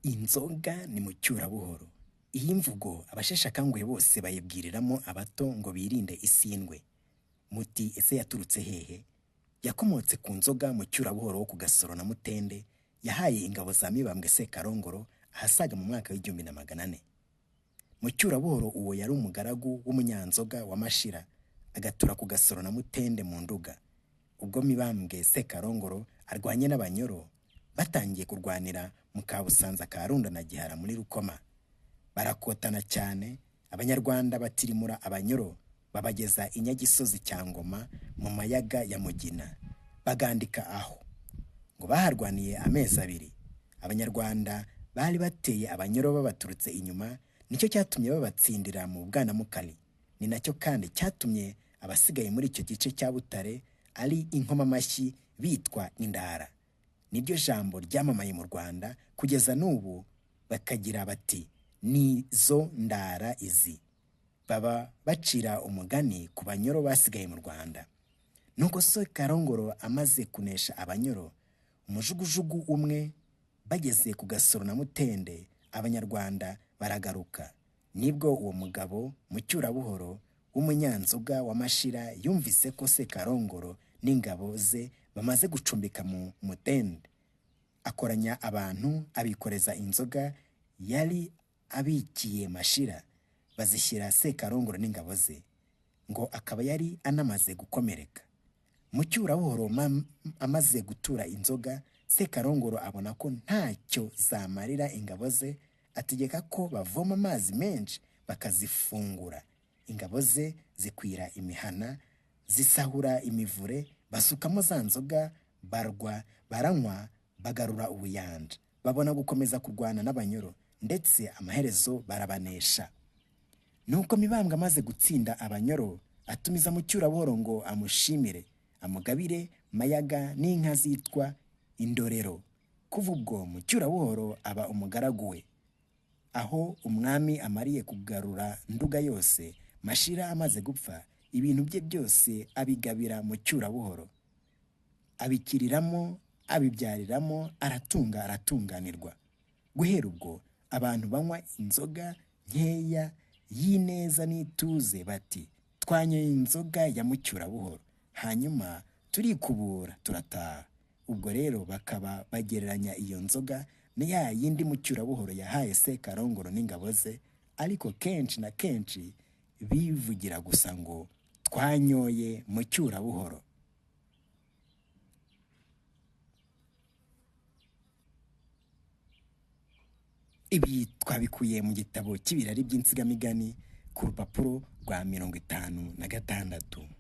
Inzoga ni Mucyurabuhoro. Iyi mvugo abasheshe akanguhe bose bayibwiriramo abato ngo birinde isindwe. Muti ese yaturutse hehe? Yakomotse ku nzoga Mucyurabuhoro wo ku Gasoro na Mutende yahaye ingabo za Mibambwe Sekarongoro ahasaga mu mwaka w'1400. Mucyurabuhoro uwo yari umugaragu w'umunyanzoga wa Mashira, agatura ku Gasoro na Mutende mu Nduga. Ubwo Mibambwe Sekarongoro arwanye n'Abanyoro, batangiye kurwanira mu Kabusanza ka Runda na Gihara muri Rukoma. Barakotana cyane, Abanyarwanda batirimura Abanyoro, babageza i Nyagisozi cya Ngoma mu Mayaga ya Mugina, bagandika aho. Ngo baharwaniye amezi abiri. Abanyarwanda bari bateye Abanyoro babaturutse inyuma, nicyo cyatumye babatsindira mu Bwanamukari. Ni nacyo kandi cyatumye abasigaye muri icyo gice cya Butare ari inkomamashyi bitwa Indara. Niryo jambo ryamamaye mu Rwanda kugeza n'ubu, bakagira bati nizo ndara izi. Baba bacira umugani ku Banyoro basigaye mu Rwanda. Nuko Sekarongoro amaze kunesha Abanyoro, umujugujugu umwe bageze ku Gasoro na Mutende, Abanyarwanda baragaruka. Nibwo uwo mugabo Mucyurabuhoro w'umunyanzoga wa Mashira yumvise ko Sekarongoro n'ingabo ze bamaze gucumbika mu Mutende, akoranya abantu abikoreza inzoga yari abikiye Mashira, bazishyira Sekarongoro n'ingabo ze, ngo akaba yari anamaze gukomereka. Mucyurabuhoro amaze gutura inzoga, Sekarongoro abona ko ntacyo zamarira ingabo ze, ategeka ko bavoma amazi menshi bakazifungura. Ingabo ze zikwira imihana, zisahura imivure, basukamo za nzoga, barwa baranywa, bagarura ubuyanja, babona gukomeza kurwana n'Abanyoro, ndetse amaherezo barabanesha. Nuko Mibambwe amaze gutsinda Abanyoro, atumiza Mucyurabuhoro ngo amushimire, amugabire Mayaga n'inka zitwa Indorero. Kuva ubwo Mucyurabuhoro aba umugaragu we. Aho umwami amariye kugarura Nduga yose, Mashira amaze gupfa, ibintu bye byose abigabira Mucyurabuhoro. Abikiriramo, abibyariramo, aratunga aratunganirwa. Guhera ubwo abantu banywa inzoga nkeya y'ineza n'ituze bati twanyoye inzoga ya Mucyurabuhoro, hanyuma turikubura turataha. Ubwo rero bakaba bagereranya iyo nzoga na ya yindi Mucyurabuhoro yahaye Sekarongoro n'ingabo ze, ariko kenshi na kenshi bivugira gusa ngo twanyoye Mucyurabuhoro. Ibi twabikuye mu gitabo cy'ibirari by'insigamigani ku rupapuro rwa 56.